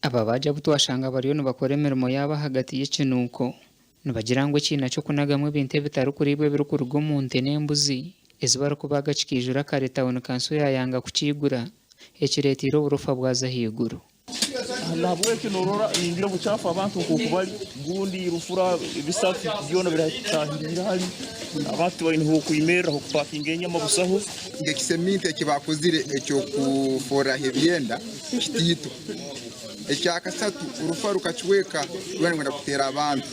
Ababaagi abu twashanga bariyo nibakora emirimo yaabo ahagati y'ekinuuko nibagira ngu ekiina ky'okunagamu ebintu ebitarikuriibwa ebirikuruga omu nte n'embuzi ezi barikubaaga kikaijura kare tauni kanso yaayanga kukiigura ekireeteire oburofa bwaza ahaiguru. Nahabweki norora ningira obukyafu abantu nkoku bari gundi rufura ebisatu byona biratahirira hali abantu tibaine hokwimerra hokupakinga enyama busaho. Nk'ekiseminti eki baakozire eky'okufoorraho ebyenda kitaito. Ekyakasatu, orufa rukacweka rwona rwenda kuteera abantu.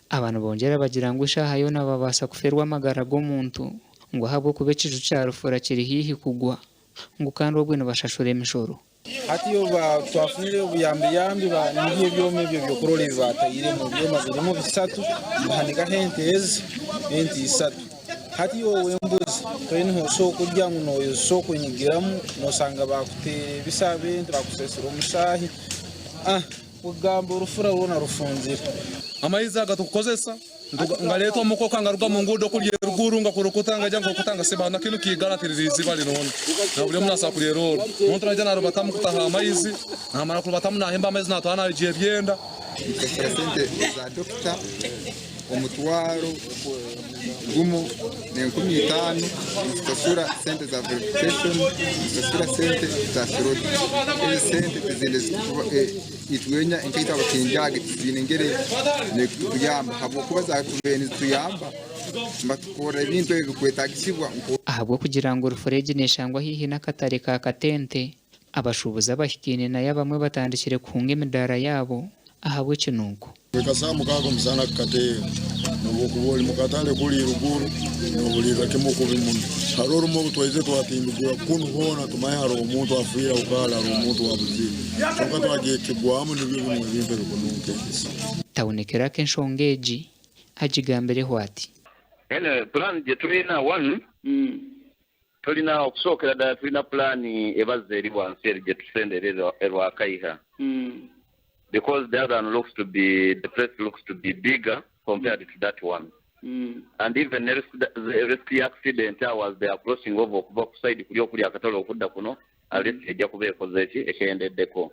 Aba nibongyera bagira ngu eshaaha yoona babaasa kufeerwa amagara g'omuntu ngu ahabw'okuba ekiju kya rufura kiri haihi kugwa ngu kandi obwe nibashashura emishoro. Hati obu twafunire obuyambiyambi nibyo ebyoma ebyo ebyokurora ebi batairemu ebyoma birimu bisatu nibahanikaho ente ezi ente isatu hati iwe ow'embuzi toine hosobola kurya ngu nosobola kunyigiramu nosanga bakuteera ebisa ab'ente bakusesera omusaahi kugamba orufura rwona rufunzire. Amaizi aga tukukozesa ngaleeta omukoka ngaruga mu nguudo kulya eruguru ngakurukuta ngaija nkurukuta ngasiba na kinu kiigara tiriri iziba lirungi na buli omu nasobora kulyerorra. Omuntu naija narubatamu kutaha amaizi namara kurubatamu nahemba amaizi natwara nayogya ebyenda. Nitusasura sente za dokita omutwaro gumu n'enkumi itaano, nitusasura sente za verification, nitusasura sente za soroti. Ezi sente tiziine itwenya nkaitwe abakenjaage tiziine ngeri n'ekutuyamba habwokuba zakubaire nizituyamba nibatukorra ebintu ebi ebikwetagisibwa. Ahabw'okugira ngu rufura egi neeshangwa haihi n'akatare ka Katente, abashuubuzi abahikaine nayo abamwe batandikire kuhunga emidaara yaabo ahabw'ekinuuko. Kuhika saaha mukaaga omusana gukateera, n'obu okuba ori mu katare kuri iruguru nohurira kimwe kubi muno. Hariho orumwe obu twaizire twatindugura kunu hoona tumanye hariho omuntu afiire aho kare hariho omuntu owabuzire kwonka twagiye kukigwamu nibyo bimwe ebintu ebikununka ekisa. Tawuni Kiraka enshonga egi agigambireho ati. Anyway, plan gye tulina one, tulina okusookera ddala tulina plan ebazza eri wansi eri gye tusenda eri e Rwakaiha because the other one looks to be, the place looks to be bigger compared to that one and even ne risk ya accident awo as they are crossing over okuva ku side kuli okuli akatale okudda kuno at least ejja kuba ekoze ki ekendeddeko.